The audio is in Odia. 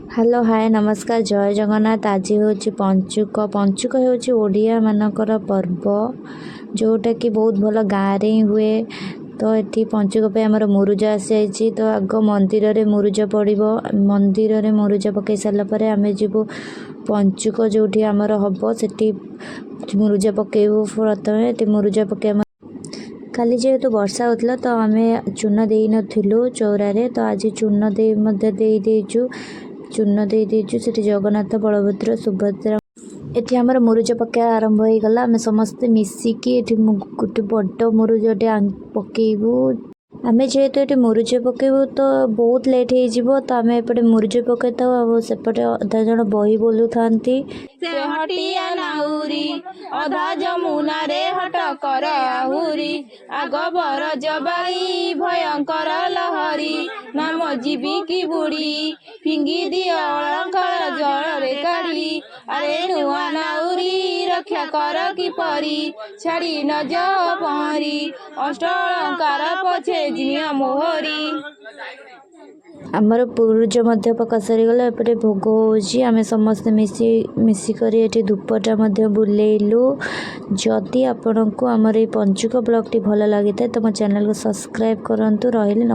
ହ୍ୟାଲୋ, ହାଏ, ନମସ୍କାର, ଜୟ ଜଗନ୍ନାଥ। ଆଜି ହେଉଛି ପଞ୍ଚୁକ। ପଞ୍ଚୁକ ହେଉଛି ଓଡ଼ିଆମାନଙ୍କର ପର୍ବ, ଯେଉଁଟାକି ବହୁତ ଭଲ ଗାଁରେ ହିଁ ହୁଏ। ତ ଏଠି ପଞ୍ଚୁକ ପାଇଁ ଆମର ମୁରୁଜ ଆସିଯାଇଛି। ତ ଆଗ ମନ୍ଦିରରେ ମୁରୁଜ ପଡ଼ିବ। ମନ୍ଦିରରେ ମୁରୁଜ ପକାଇ ସାରିଲା ପରେ ଆମେ ଯିବୁ ପଞ୍ଚୁକ ଯେଉଁଠି ଆମର ହେବ, ସେଠି ମୁରୁଜ ପକାଇବୁ। ପ୍ରଥମେ ଏଠି ମୁରୁଜ ପକାଇ, କାଲି ଯେହେତୁ ବର୍ଷା ହେଉଥିଲା ତ ଆମେ ଚୂନ ଦେଇନଥିଲୁ ଚଉରାରେ, ତ ଆଜି ଚୂନ ଦେଇ ମଧ୍ୟ ଦେଇ ଦେଇଛୁ। ଚୂନ ଦେଇ ଦେଇଛୁ ସେଠି ଜଗନ୍ନାଥ, ବଳଭଦ୍ର, ସୁଭଦ୍ରା। ଏଠି ଆମର ମୁରୁଜ ପକାଇବା ଆରମ୍ଭ ହେଇଗଲା। ଆମେ ସମସ୍ତେ ମିଶିକି ଏଠି ଗୋଟେ ବଡ଼ ମୁରୁଜଟେ ପକେଇବୁ। ଆମେ ଯେହେତୁ ଏଠି ମୁରୁଜ ପକେଇବୁ ତ ବହୁତ ଲେଟ୍ ହେଇଯିବ। ତ ଆମେ ଏପଟେ ମୁରୁଜ ପକାଇଥାଉ ଆଉ ସେପଟେ ଅଧା ଜଣ ବହି ବୋଲୁଥାନ୍ତି। ସେ ହଟିଆ ନାଉରୀ ଅଧା ଯମୁନାରେ ହଟ କର ଆହୁରି। ଆଗ ବରଜ ବାଇ ଭୟଙ୍କର ଲହରୀ, ନାମ ଯିବି କି ବୁଡ଼ି। ଫିଙ୍ଗି ଦିଅ ଅଳଙ୍କାର ଜଳରେ କାଢ଼ି। ଆରେ ନୂଆ ନାଉରୀ ରକ୍ଷା କର କିପରି, ଛାଡ଼ି ନ ଯାଅ ପହଁରି। ଅଷ୍ଟ ଅଳଙ୍କାର ପଛେ ନିଅ ମୋହରି। ଆମର ମୁରୁଜ ମଧ୍ୟ ପକା ସରିଗଲା। ଏପଟେ ଭୋଗ ହେଉଛି। ଆମେ ସମସ୍ତେ ମିଶିକରି ଏଠି ଧୂପଟା ମଧ୍ୟ ବୁଲେଇଲୁ। ଯଦି ଆପଣଙ୍କୁ ଆମର ଏଇ ପଞ୍ଚୁକ ବ୍ଲଗ୍ଟି ଭଲ ଲାଗିଥାଏ, ତ ମୋ ଚ୍ୟାନେଲକୁ ସବସ୍କ୍ରାଇବ୍ କରନ୍ତୁ। ରହିଲି, ନମସ୍କାର।